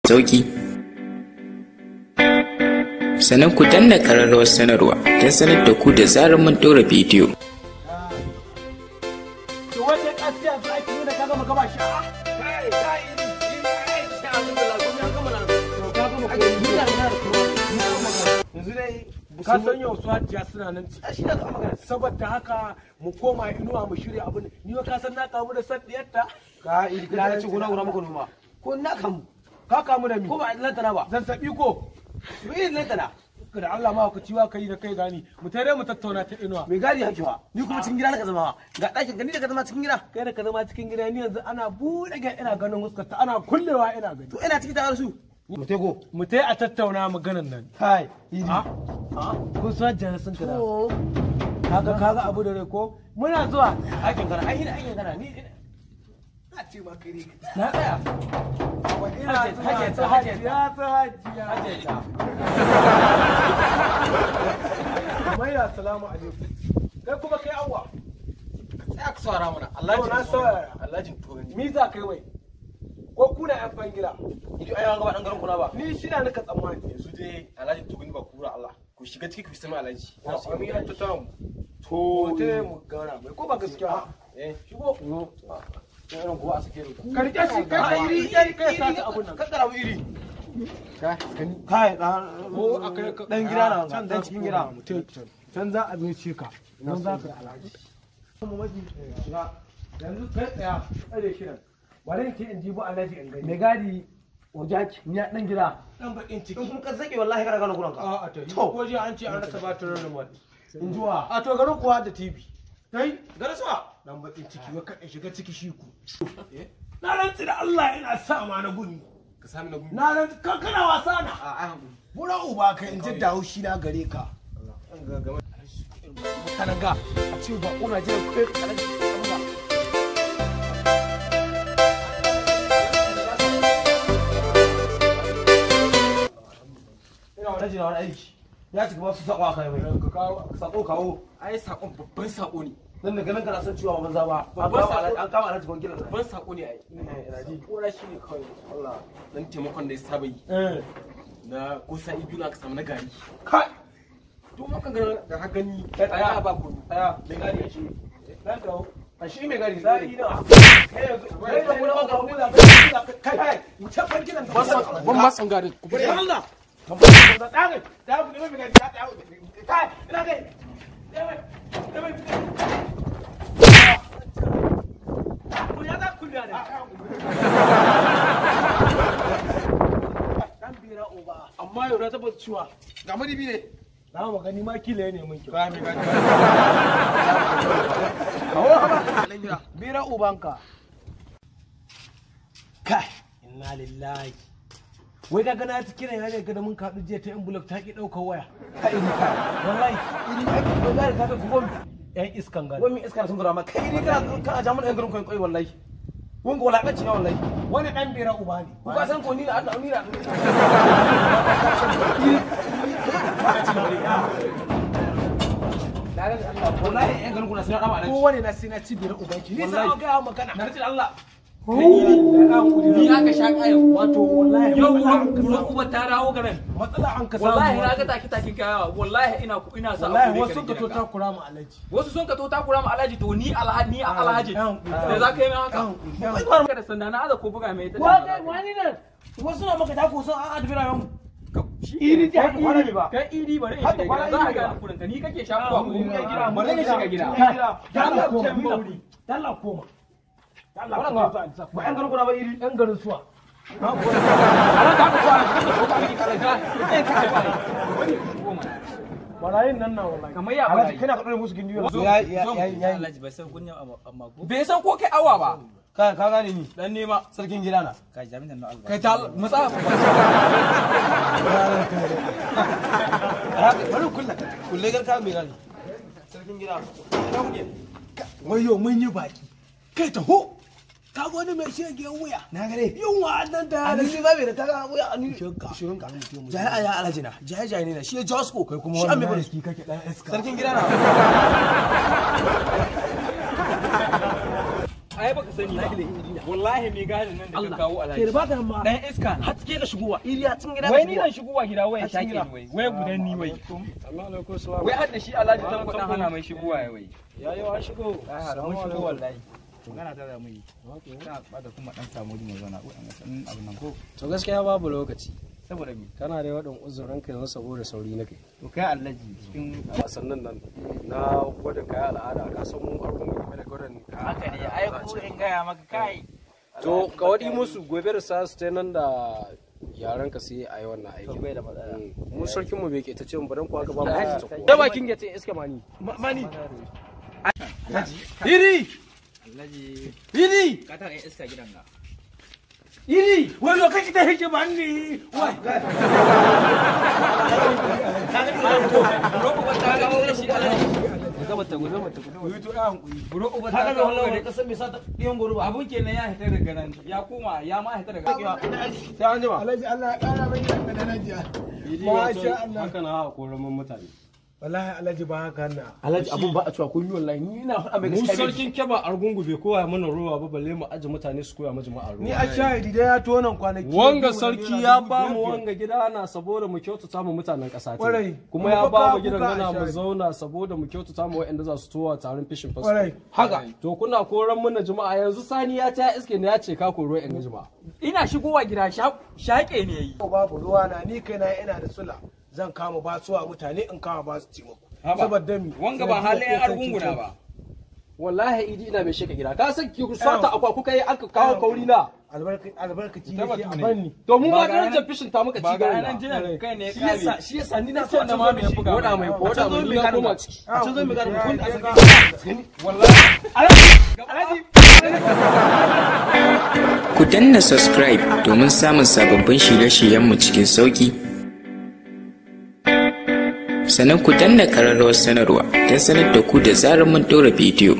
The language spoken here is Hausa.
Sauki. Sannan ku danna ƙararrawar sanarwa don sanar da ku da zarar mun ɗora bidiyo. To wata ƙasiya su ake nuna ka gama gaba shi. Kai, kai, iri, ai, sai alhamdulillah, komai an gama na. To ka gama komai. Ni na da yanzu dai Ka san yau su Hajiya suna nan ciki. shi na ka magana. Saboda haka mu koma inuwa mu shirya abin. Ni ka san na kamu da san diyarta. Ka iri ka ci gona gona muka noma. Ko na kamu. Ka kamu da mi? Ko ba lantana ba. Zazzabi ko? Me lantana? Da Allah ma ku ciwa kai da kai gani. Mu tare mu tattauna ta inuwa. Me gadi hakewa. Ni kuma cikin gida na ka zama. Ga ɗakin ka ni da ka zama cikin gida. Kai da ka zama cikin gida ni yanzu ana buɗe ga ina ganin huskarta ana kullewa ina gani. To ina ciki tare su. Mu tego. Mu tai a tattauna maganan nan. Kai, iri. Kun san Hajiya sun kada. Kaga kaga abu da rai ko? Muna zuwa. Aikin kana, ai ina aikin kana ni na ce ma kai ne. Na tsaya. Ina Hajiya zuwa ta, Hajiya ta Hajiya. Hajiya ta. Maira salamu alaikum. Kai kuma kai awwa. Tsaya ka saurara mana. To, na saurara. Allah jin turanci. Mi za kai wai? Ko kuna yan fangila? Ni ai an gaba dan garin kuna ba. Ni shi na nika tsammani. Yanzu dai Alhaji Tuguni ba kura Allah. Ku shiga ciki ku sami Alhaji. Ami an ta samu. To Te mu gara mai ko ba gaskiya. eh Shigo. irin kuwa a sake ruka. Ka rike shi kai ka iri iri kai sa ta abun nan. Kankara iri. Kai Ko akai ka dan gida na can dan cikin gida. Can za a bincike ka. Nan za ka alhaji. Yanzu kai tsaya tsare shi nan. Bari in ce in jibo alhaji in gani. Mai gadi Ojaki ni dan gida. Dan bakin ciki. In kuma ka sake wallahi kana gano kuranka. A'a to. To. Ko jiya an ce an rasa batirin remote. In jiwa. A to garin kuwa da TV. Kai Garin suwa. dan bakin ciki wa in shiga ciki shi ku. Na rantsi da Allah ina sa ma na gumi. Ka sami na gumi. Na rantsi kan kana wasa na. A ai hankuri. Bura uba kai in jidda haushi na gare ka. Mutanen ga a ce ba kuna jiran kai alhaji. Ina wani jina wani aiki. Ya ci gaba su sako aka yi mai. Ka kawo Sako kawo. Ai sakon babban sako ne. Dan daga nan kana san cewa ba banza ba. An Babban kama sako. Alhaji an kama Alhaji Gwangila. Babban sako ne ai. Ina ji. Kora shi ne kawai. Allah dan taimakon da ya saba yi. Eh. Na ko sa'i biyu na aka samu na gari. Kai. To ma kan ga da ka gani Kai tsaya. tsaya ba ko. Tsaya. Mai gadi ya shi. Dan dawo. A shi mai gadi. Sa'i na. Kai yanzu kai da mura ka mura kai kai wuce bangilan ka. Ban ma san gari. Ku bari. Allah. Tsare. Da ku ne mai gadi ya tsaya. Kai ina kai. Ya za ku ne. Dan bira uba. Amma yau na tabbata cewa ga madibi ne. Na mu gani ma kila ne mun ki. Ba mai gadi. Kawo haba. Dan gida. Bira ubanka. Kai, inna lillahi. Wai ka gana ta kiran yare ga da mun kaɗu jiya ta envelope ta ki ɗaukar waya. Kai iri kai. Wallahi, Iri kai mai gadi ka kai kuma ƴan iskan gani. wai mai iska sun gura ma kai iri kana kana ja mana yan garin kwai wallahi. Wanga walakanci na wallahi. Wani ɗan bira uba ne. Ku ka san ko ni na Allah ni na. Wallahi yan garin kuna suna dama Ko alhaji. wani na sai na ci bira uban ki. Ni sai Wallahi. ga magana. Na rantsi da Allah. Ni aka sha kayan. Wato wallahi Yau matsala an ka kura samu. uba ta dawo garin. Matsala an ka samu. Wallahi na ga take takin kaya. Wallahi ina ina sa Wallahi abu ne wasu ka to gidanka. takura mu alhaji. Wasu sun ka to takura ma alhaji to ni alhaji ni alhaji. Da za ka yi min haka? Ka da sanda na aza ko buga mai ita. Wani nan wasu na maka tako sun an adabi rayuwar mu. Iri ta kwana bai ba. Kai iri bari in Har da shiga kwana gida. Za a iri ga ba. kurinka ni kake shafuwa ko Mu gida. Bari in shiga gida. Dalla koma. Dalla koma. Dalla koma. Ba yan garin kuna ba iri. Ƴan garin suwa. Alhaji haka ko alhaji ko alhaji. Barayin nan na wallahi. Kamar ya Alhaji barayi. kana ka dore musu gindi Zo- ya ya zo mu ya. Alhaji bai san kunya amma ko Bai san ko kai awa ba. Ka ka gane ni Dan nema. sarkin gida na. ka jami'an na alba Kai ta matsa. Bari kulla kulle garka mai gani. Sarkin gida. Ina kuke? Wayo mun yi baki. Kai taho. Ka ga wani mai shege wuya. Na gane. Yunwa annan da Ani ni ba bai da kaga wuya ani Shinka. Shinka. Jaye aya alhaji na. Jaye jaye ne na. Shi ya Josko. Kai kuma Shi an mai wannan bari. ki kake dan iska. Sarkin gida na. Ai baka sani ba. Wallahi mai gadin nan da ka kawo Alhaji. Kai ba ka ma. Dan iska na. Har cike ka shigowa. Iriya cin gida. Wai ni zan shigowa gida wai ya shake ni wai. Wai gudan ni wai. Wai har da shi Alhaji Tanko dan hana mai shigowa ya wai. Ya yau an shigo. Mun shigo wallahi. Magana ta da mu yi. Kana bada kuma dan samu wuri mu zauna ko dan abin nan ko. To gaskiya babu lokaci. Saboda me? Kana da waɗin uzurin ka yanzu saboda sauri na kai. To kai Alhaji cikin wasannin nan na gwada kaya al'ada ka san mu argun game da gwadon kaya. Haka ne ai ko in gaya maka kai. To ka waɗi musu gobe da sa su nan da yaran ka sai a yi wannan aikin. Bai da matsala. Mu sarkin mu bai ke ta ce mu baran ku aka ba mu ta kowa. Da bakin gate iska mani. Mani. Iri! Alhaji Iri! ka tara iska gidan ga. Iri! Wai zo kake ta hike ba ni. Wai. Buro uba Ka ta ga kawo wallahi gare. ka san me sa ta diyan goro ba. Abun kenan ya hita daga nan ya koma ya ma hita daga Sai an jima. Alhaji Allah ya kara mai da daraja. Masha Allah. Haka na hawa koramin mutane. Wallahi Alhaji ba haka na. Alhaji abun ba a cewa kun yi wallahi ni ina faɗa mai Mu gaskiya. sarkin keba argungu bai koya mana ruwa ba balle mu aje mutane su koya mu jama'a ruwa. Ni a shahidi dai ya tonan kwanaki. Wanga sarki ya ba mu wanga gida na saboda mu kyautata mu mutanen ƙasa ce. Kwarai. Kuma ya ba mu gidan Kuka gana mu a shahidi. zauna saboda mu kyautata mu waɗanda za su towa taron fishin fasu. Kwarai. Haka. To kuna koran mana jama'a yanzu sani ya ta iske ne ya ce ka koro ƴan jama'a. Ina shigowa gida shaƙe ne yayi. Babu ruwa na ni kaina ina da sula. Zan kama basuwa mutane in kama ba su taimako. Saboda mi. Wanga ba halin yan argunguna ba. Wallahi idi ina mai sheka gida. Ka san ki sata akwa kuka yi aka kawo kauri na. Albarkaci ne sai a banni. To mu ma darajar fishin ta muka ci Ba ga garin nan na. jinan kai ne ya Shi kare. yasa shi yasa ni na so a na ma canzo mai mai buga Koda mai koda mai ni na koma ciki. A canzo mai garin kun a Ku danna subscribe domin samun sababbin shirye-shiryenmu cikin sauƙi. Sannan ku danna ƙararrawar sanarwa don sanar da ku da zarar mun ɗora bidiyo.